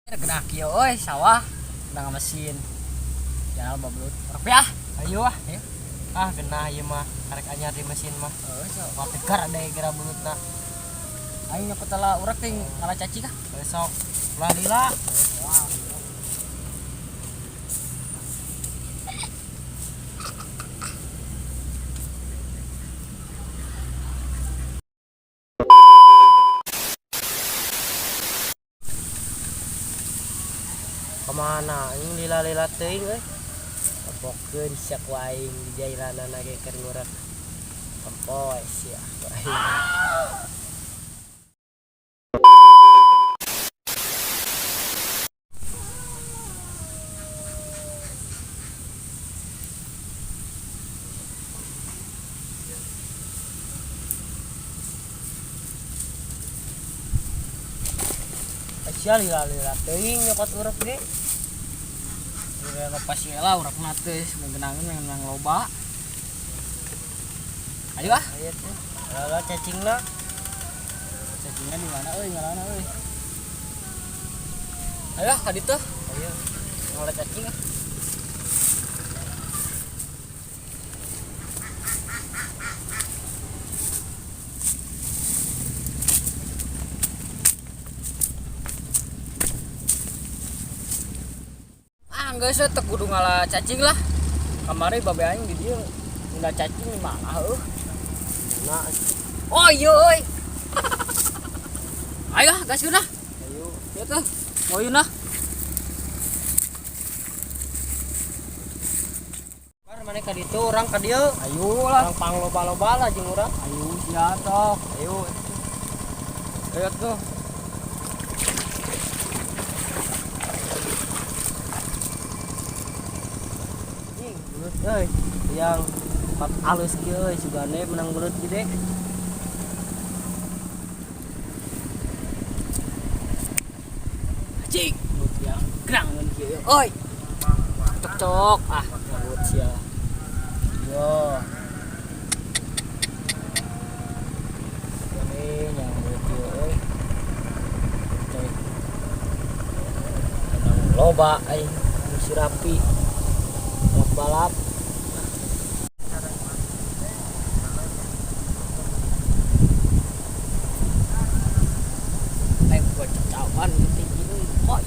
Gerak kieu euy sawah udah mesin. Jangan babelut. Rek ah. Ayo ah. Ayo. Ah genah ieu mah karek anyar di mesin mah. Heeh, sok. Wah tegar ada geura belutna. Aing nyokot lah urek ting ngala caci kah? Besok ulah lila. Wah. Kemana aing lila-lila teuing euy. Tempokeun sia ku aing di jailanana ge keur ngurek. Tempoe sia ku aing. Sia lila-lila teuing nyokot urek ge. Udah lepas lah urek mah teh ngegenangeun menang loba. Ayo ah. Ayo tuh. Lala cacingna. Cacingna di mana euy ngalana euy. Ayo ah ka ditu. Ayo. Ngala cacing ah. Ah, geus we teu kudu ngala cacing lah. Kamari babe aing di dieu ngala cacing di mana heuh. Mana? Oh iya euy. Ayo ah, gas lah. Ayo. Ya tuh. Mau yun lah. Bar maneh ka ditu urang ka dieu. Ayo lah. Urang pangloba-loba lah jeung urang. Ayo sia tok. Ayo. Ayo tuh. Anjing, belut euy. Yang empat alus kieu euy sugane menang belut gede. Anjing, belut yang gerang ngeun kieu euy. Cok-cok ah, belut sia. Yo. Sugane yang belut kieu euy. Teh. Menang loba aing misi rapi. Balap. Aing buat cawan tinggi euy. Kok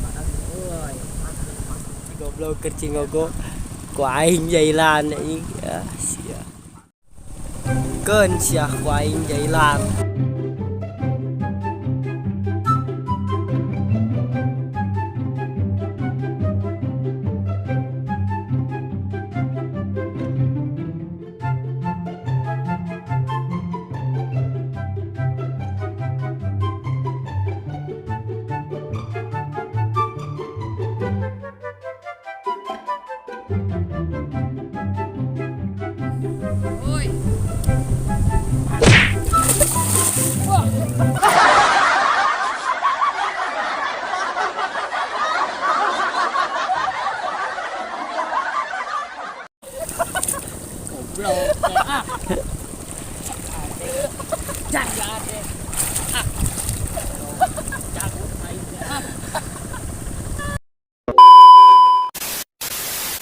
mana euy. Goblok keur cingogo ku aing jailan anjing. Ah sia. Keun sia ku aing jailan. Oi. Wah. Goblok. Ah. Jangan.